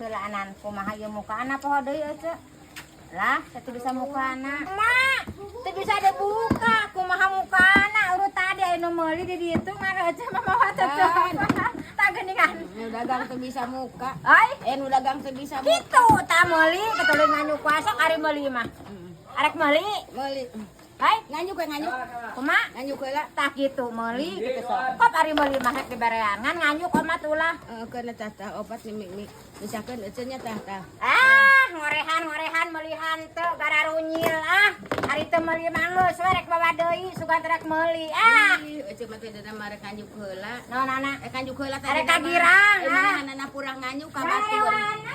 heulaanan kumaha ieu mukana poho deui ece. Lah, teu bisa mukana. Mak, teu bisa dibuka kumaha mukana urut tadi aya nu meuli di ditu ngan ece mah mawa teu. Tah geuningan. Nu dagang teu bisa muka. Ai, Eh, nu dagang teu bisa muka. Kitu tah meuli ketuluy nganjuk sok ari meuli mah. Arek meuli. Meuli. Hai, Nganjuk we nganjuk. Kumaha? Nganjuk heula. Tah kitu meuli kitu sok. Kop ari meuli mah rek diberean ngan nganjuk omat ulah. Heeh, keuna tah tah opat nih mi. Misalkan ece nya tah tah. Ah, ngorehan ngorehan meuli hanteu gararunyil ah. Ari teu meuli mah geus we rek bawa deui sugan teh rek meuli ah. Ih, ece mah teh dana mah rek nganjuk heula. Naon ana? Eh, nganjuk heula teh. Arek kagirang, Eh, ah. manehna purang nganjuk ka batur. Sarewana.